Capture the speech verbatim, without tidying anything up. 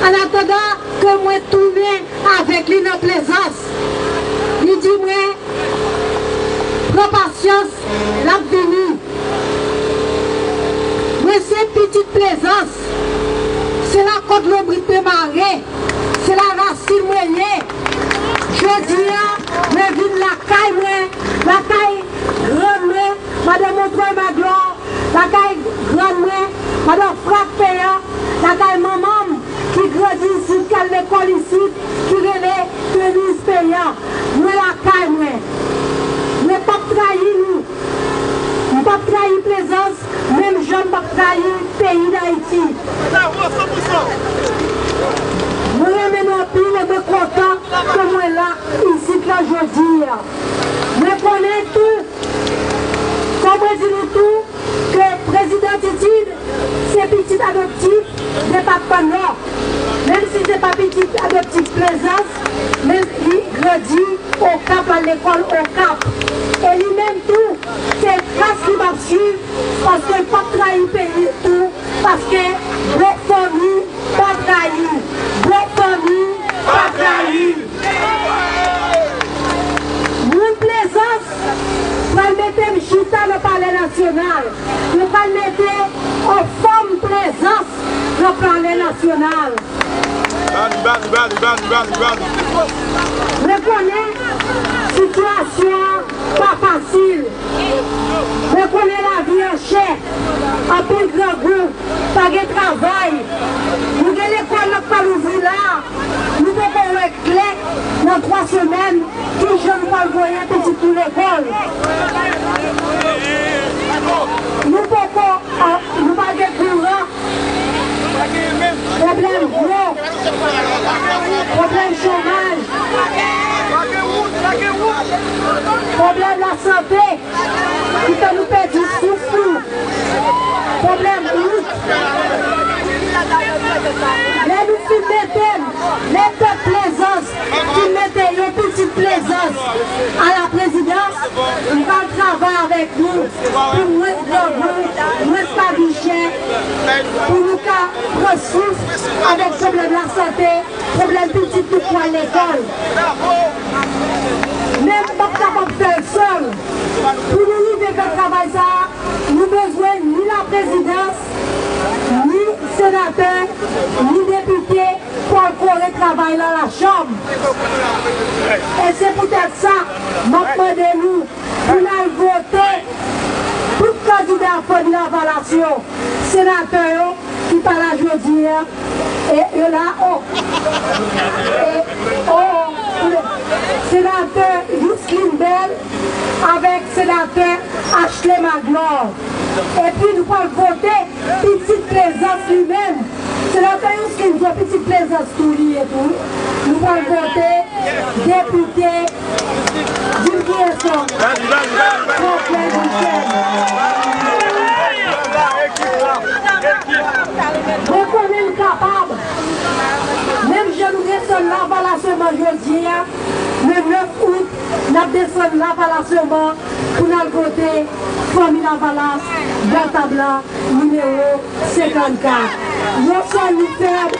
An atandan ke mwen tounen avèk li nan Plezans, li di mwen, pran pasyans, l ap vini. Mwen se pitit Plezans, se la kòd lonbrit mwen mare, se la rasin mwen ye. Jodi a, mwen vin lakay mwen, lakay grann mwen, madan Montreuil Maglor, lakay grann mwen, madan Frank Peyan, lakay manman m ki grandi isit, k al lekòl isit, ki rele Denise Peyan. Mwen lakay mwen. Mwen p ap trayi nou. M p ap trayi Plezans, menm jan m p ap trayi peyi Dayiti. Mwen renmen nou anpil e mwen kontan ke mwen la isit la jodi a. Mwen konnen tou, fò mwen di nou tou, ke Prezidan Titid se pitit adoptif depatman Nò. Menm si se pa pitit adoptif Plezans, men li grandi Okap, al lekòl Okap. E li menm tou, se tras li m ap swiv, paske l p ap trayi peyi l tou, paske bon fanmi pa trayi. Bon fanmi pa trayi. Moun Plezans pral mete m chita nan Palè Nasyonal. Yo pral mete on fanm Plezans nan Palè Nasyonal. Bali, bali, bali, bali, bali, bali. Mwen konnen sitiyasyon an pa fasil. Mwen konnen lavi an chè, anpil grangou, pa gen travay. Nou gen lekòl n ap pral ouvri la, nou poko wè klè nan twa semèn kijan nou pral voye pitit nou lekòl. Nou poko, a, nou pa gen kouran. Pwoblèm dlo, pwoblèm chomaj, pwoblèm lasante ki fè nou pèdi souf nou, pwoblèm wout. Lè nou fin mete l, lè pèp Plezans fin mete yon pitit Plezans a la prezidans, m pral travay avèk nou pou mwens grangou, mwens lavi chè, pou nou ka pran souf avèk pwoblèm lasante, pwoblèm pitit nou k pral lekòl. Men m p ap kapab fè l sèl. Pou nou rive fè travay sa a, nou bezwen ni laprezidans, ni senatè, ni depite pou al kore travay nan lachanm. E se poutèt sa, m ap mande nou pou n al vote tout kandida Fanmi Lavalas yo, senatè yo ki pa la jodi a, e yo la, o, e, o, senatè Yousline Bell avèk senatè Ashley Maglor. Epi nou pral vote pitit Plezans li menm. Senatè Yousline se pitit Plezans tou li ye tou. Nou pral vote depite Jim Pierson. Fòk lè Michel. Mwen konnen n kapab. Menm jan nou desann Lavalas sèlman jodi a, le nèf out, n ap desann Lavalas sèlman pou n al vote Fanmi Lavalas, bò tab la, nimewo senkannkat. Yon sèl nou fèb,